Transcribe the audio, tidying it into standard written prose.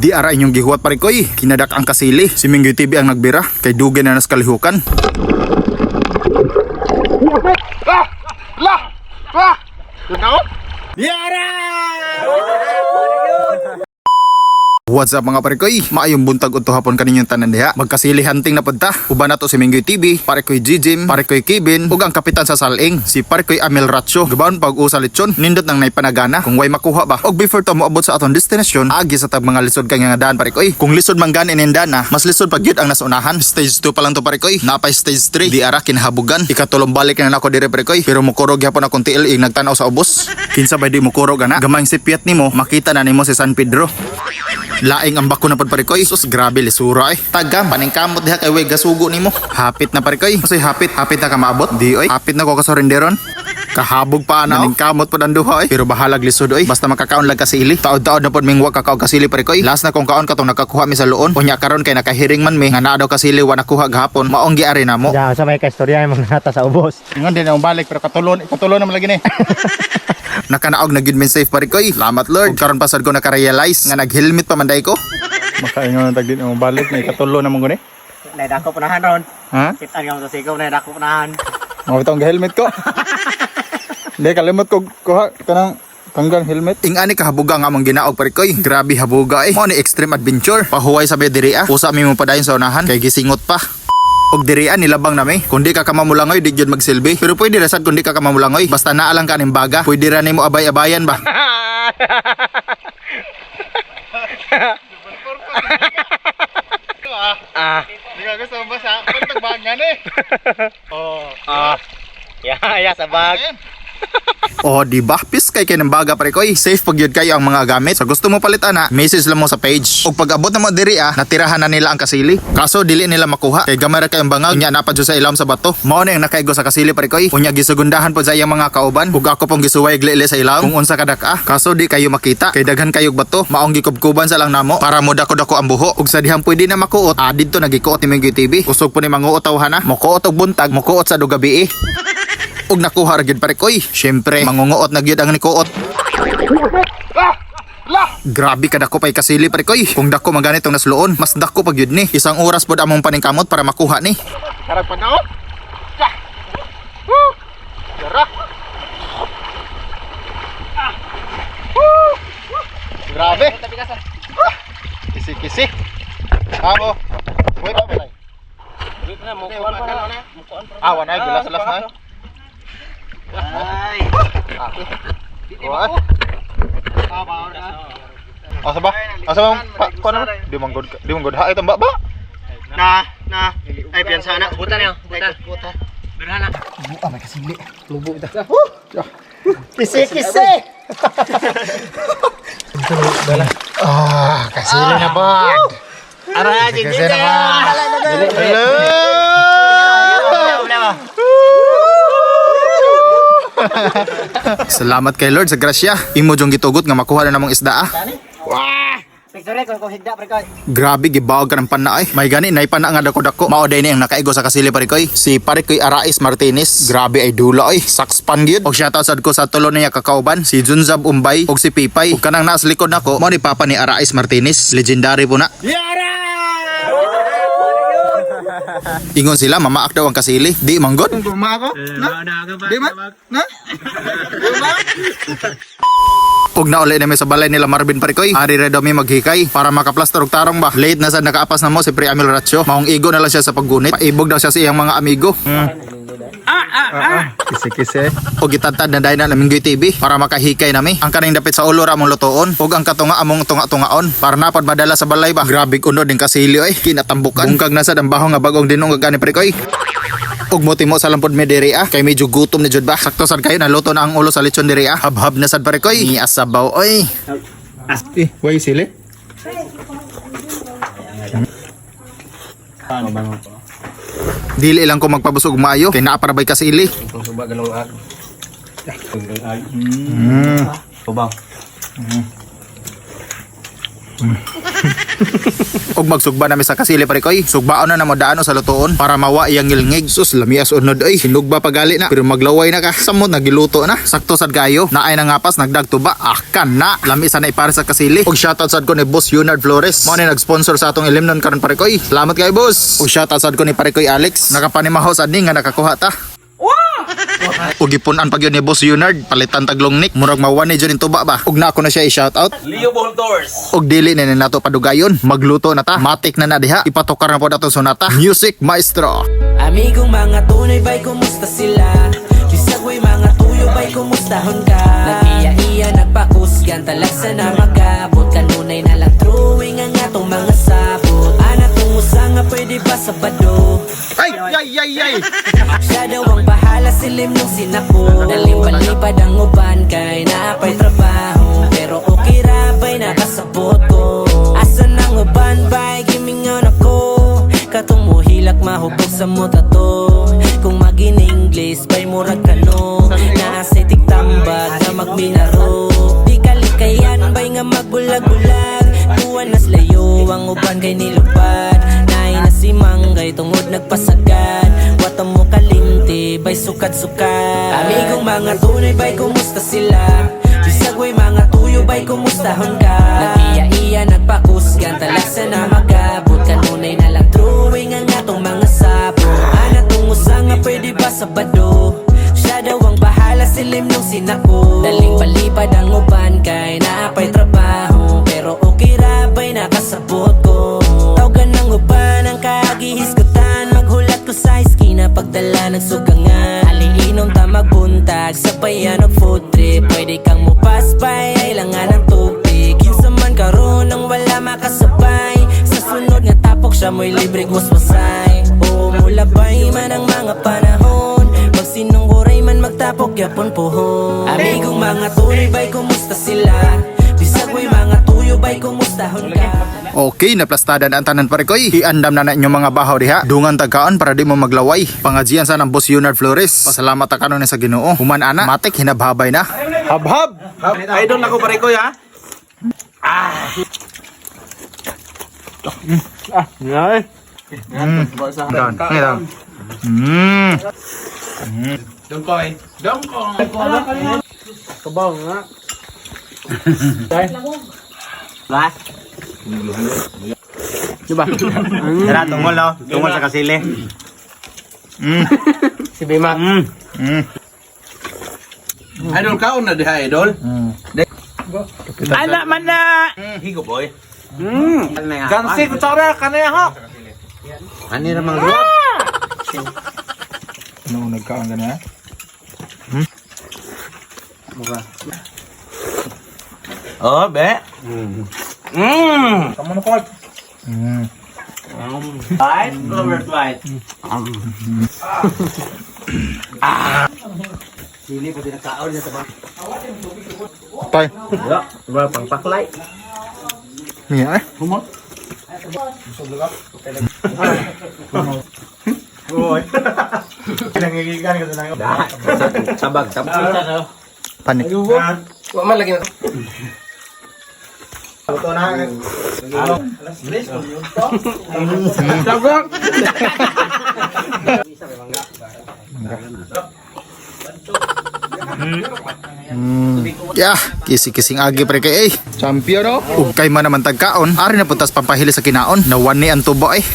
Di ara inyong gihuwat, pare koy. Kinadak ang kasili. Si Minggoy TV ang nagbira. Kay dugay na nas kalihukan. What's up, mga parekoy? Maayong buntag udto hapon kaninyong tanan diha. Magkasili hunting na pud ta. Uban nato si Minggoy TV, Parekoy Jijim, Parekoy Kevin, ug ang kapitan sa Saling, si Parekoy Amel Ratio. Gabaon pag usa lechon, nindot nang naipanagana kung way makuha ba. Og before to moabot sa atong destination, agi sa tag mga lisod kay nga daan, parekoy. Kung lisod man gani ning daan, mas lisod pag gyud ang nasa unahan. Stage 2 pa lang to, parekoy. Napay stage 3, di ara kinahabugan. Ikatulong balik na nako dire, parekoy. Pero mukurog gyapon akong tiil ig nagtan-aw sa ubos. Kinsa bay di mukurog ana? Gamayng sipyat nimo, makita na nimo si San Pedro. Laing ang bako na pud, parekoy. Sus, grabe lisura eh. Taga, paningkamot diha kay way gasugo nimo. Hapit na, parekoy. Kasi hapit, hapit na ka maabot. Di oy. Hapit na ko ka surrenderon. Kahabog pa na. Paningkamot pod ang duha eh. Pero bahalag lisod oy. Basta makakaon lang kasili. Taod-taod na pod ming wa kakaon kasili, parekoy. Last na kong kaon katong nakakuha mi sa luon. Unya karon kay nakahiring man mi nga naa daw kasili wa nakuha gahapon. Maong giari namo. Diyan, sa may kaistorya yung mga nata sa ubos. Ingon din ang balik pero katulon, katulon naman lagi ni. Nakanaog na gyud min safe, parekoy. Salamat, Lord. Ug karon pasad ko naka-realize nga nag-helmet pa man day ko. Makaingon tag din ang balik na katulon naman gani. Naidako panahan ron. Ha? Kitaan ka mo sa sigaw, naidako panahan. Mga bitong helmet ko. Hindi kalimot ko kuha kanang tanggang helmet. Ing ani kahabuga nga among ginaog, parekoy. Grabe habuga eh. Mo ni extreme adventure. Pahuway sa diri ah. Usa mi mo padayon sa unahan kay gisingot pa. Og diri ah, nilabang nami. Kung di ka kamamulangoy, di gyud magsilbi. Pero pwede ra sad kung di ka kamamulangoy. Basta naa lang ka ning baga. Pwede ra nimo abay-abayan ba. Ah, Hindi ka gusto basa, pantag bangan eh. Oh. ah. Ya, ya, sa bag. Oh, di ba? Peace kay ng baga, parekoy. Safe pag yun kayo ang mga gamit. Sa gusto mo palit ana, message lang mo sa page. Ug pag abot na mo diri ah, natirahan na nila ang kasili. Kaso dili nila makuha. Kay gamay ra kay ang bangag, unya napa jud sa ilawom sa bato. Mao na yung nakaigo sa kasili, parekoy. Unya gisugundahan pod sa iyang mga kauban. Ug ako pong gisuway glili sa ilawom kung unsa kadak ah. Kaso di kayo makita kay daghan kayog bato. Maong gikubkuban sa lang namo para mo dako-dako ang buho. Ug sa dihang pwede na makuot, ah, didto nagikuot ni Minggoy TV. Kusog po ni manguot tawhana. Mokuot og buntag, mokuot sa dugabi eh. Og nakuha ra gyud, parekoy. Syempre, mangunguot na gyud ang nikuot. Grabe ka dako pay kasili, parekoy. Kung dako man ganitong nasluon, mas dako pa gyud ni. Isang oras pod among paningkamot para makuha ni. Harap pa na oh. Ya. Woo. Yara. Ah. Woo. Grabe. Ah. Kisi-kisi. Amo. Wait pa ba? Ah, wala gilas-las na. Ay. What? Asa ba? Asa ba? Pa, kuan na? Di man good, di man good ha itong ba ba? Na, na. Ay, piyansa na. Butan niya, butan. Butan. Birhana. Ah, may kasili. Lubo ita. Kisi, kisi! Ah, kasili na ba? Ara, Kasi na ba? Hello! Salamat kay Lord sa grasya. Imo jung gitugot nga makuha na namong isda ah. Picture ko kung higda pre koy. Grabe gibawag ka ng pana ay. May gani nay pana nga dako-dako. Mao day ni ang nakaigo sa kasili, parekoy. Si Parekoy Arais Martinez. Grabe ay dula ay. Sakspan gyud. Og shoutout sad ko sa tulo niya kakauban, si Junzab Umbay ug si Pipay. Ug kanang naas likod nako, mao ni papa ni Arais Martinez. Legendary po na. Ingon sila mamaak daw ang kasili. Di manggod. Guma ako? Na? Di man? Na? Ug nauli na mi sa balay nila Marvin, parekoy. Ari ra daw mi maghikay para makaplaster og tarong ba. Late na sad nakaapas na mo si Pre Amil Ratio. Maong igo na lang siya sa paggunit. Paibog daw siya sa iyang mga amigo. Kisi-kisi. O gitadtad na dahil na Minggoy TV para makahikay nami. Ang kaning dapit sa ulo ra among lutoon ug ang katunga among tunga-tungaon para napad madala sa balay ba. Grabe unod ning kasili oy, kinatambukan. Bungkag na sad ang bahong nga bagong dinong gani, pre koy. Ug motimo sa lampod mi diri ah, kay medyo gutom ni jud ba. Sakto sad kayo naluto na ang ulo sa lechon diri ah. Habhab na sad, pare koy. Ni asabaw oy. Eh, way sili? Dili lang ko magpabusog maayo kay naa para bay kasili. Tubaw. Og magsugba nami sa kasili, pare koy. Sugbaon na namo daano sa lutoon para mawa iyang ngilngig. Sus, lamias unod oy. Hinugba pagali na pero maglaway na ka. Samot nagiluto na. Sakto sad kayo. Naay nangapas nagdag tuba. Ah kan na. Lami sa na ipare sa kasili. Og shoutout sad ko ni Boss Leonard Flores. Mo ni nag-sponsor sa atong ilimnon karon, pare koy. Salamat kay boss. Og shoutout sad ko ni pare koy Alex. Nakapanimaho sad ni nga nakakuha ta. Ug gipun-an pag yun ni Boss Leonard, palitan taglong nick, murag mawa ni dyan tuba ba. Ug na ako na siya i-shoutout. Leo Bohol Tours. Og dili na nato padugayon, magluto na ta. Matik na na diha. Ipatukar na po nato sonata. Music Maestro. Amigong mga tunay ba'y kumusta sila? Bisag way mga tuyo ba'y kumustahon ka? Nag-iya-iya nagpakusgan talagsa na magabot. Kanunay na lang drawing ang atong mga sabot. Ana tungusa nga pwede ba Sabado? Ay, ay, ay, ay. Siya daw ang bahala silim nung sinako. Nalibalibad ang uban kay naapay trabaho. Pero okay ra ba'y nakasabot ko? Asa nang uban ba'y gimingon ako? Katong muhilak mahubog sa mota to. Kung magin English ba'y murag kano? Naasay tigtambag nga magminaro. Di kalikayan ba'y nga magbulag-bulag. Tuwan nas layo ang uban kay nilupad. Naay na si Manggay tungod nagpasagad. Wata mo kalimti bay sukat-sukat. Amigong mga tunay bay kumusta sila? Bisag way mga tuyo bay kumustahon ka? Nag-iya-iya nagpakusgan talagsa na magabot. Kanunay na lang drawing ang atong mga sabot. Ana tungusa nga pwede ba Sabado? Siya daw ang bahala silim nung sinako. Daling palipad ang uban kay naapay trabaho. Pero okay ra ba'y nakasabot ko? Tawgan ng uban ang kagihisgutan. Maghulat ko sa iskina pagdala ng sugangan. Aliinom ta magbuntag sabayan og food trip. Pwede kang mupaspay ay langan ng tubig. Kinsa man karon ang wala makasabay. Sa sunod nga tapok siya mo'y libre waswasay. Oo mulabay man ang mga panahon. Magsinungguray man magtapok yapon pohon. Amigong mga tunay ba'y kumusta sila? Bisag way mga tuyo ba'y kumustahon ka? Okay, naplastada na ang tanan, pare koy. Iandam na na inyong mga bahaw diha. Dungan tagkaon para di mo maglaway. Pangajian sa ng Boss Leonard Flores. Pasalamat ta kanon sa Ginoo. Human ana, matik hinabhabay na. Habhab. Idol ako pare ko ha. Down. Down. Dongkoy. Dongkoy. Tara, tungol no? Tungol sa kasili. Si Bima. Idol kaon na diha idol. Anak man na. Higo boy. Gansi kutsara kanaya ho. Ani ra mang luwag. Ano nagkaon ka na? Oh, be. Tama na kot. White over white. Tay. Diba, pangpaklay. Miya eh. Nangigigan ka sa nang. Sabag, sabag. Panik. Wa man lagi na. Ito na. Yeah, kisi-kising agi pre kay eh. Champion oh. Ug kay man naman tagkaon, ari na puntas pampahili sa kinaon. Nawan ni ang tubo eh.